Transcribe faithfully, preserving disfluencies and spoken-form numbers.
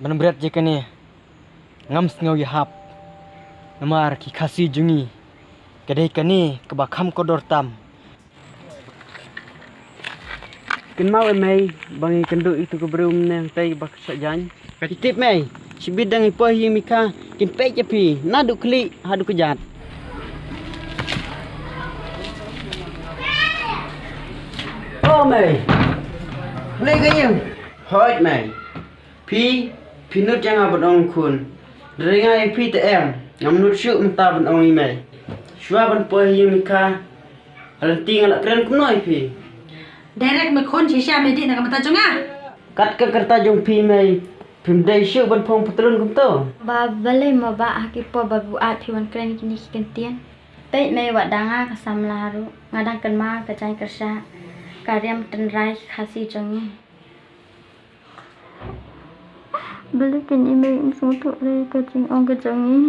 Ban bret ïa kane ngam sngew ïahap. Namar ki Khasi jong ngi ka dei kane kaba kham kordor tam. Kynmaw ei mei ba ngi kynduh ïa utu ka briew mynne hangtei ba ka shah jaiñ. Ka tip mei, shibit da ngi poi ha ïing Mikha kin peit ïa phi naduh khlieh haduh kjat. O mei, khlieh ka ïing. Hooid mei. Phi, phi nud ïa nga ban ong khun. Hynrei nga ïa phi te em, ngam nud shuh mynta ban ong ïa mei. Shuwa ban poi ha ïing Mikha, ha lynti nga la kren kumno ïa phi. Direct mei khun, shisha mei dih na ka bynta jong nga. Kat ka kyrta jong phi mei, phim dei shuh ban phong patlun kumto. Ba balei mo bah ha ki por ba buaid phi wan kren kine ki kyntien. Peit mei, wat da nga ka samla ruh nga dang kynmaw ka jaiñkyrshah, ka riam tynrai ki Khasi jong ngi. Balei keiñ i mei im sngewthuh re ka jingong ka jong ngi?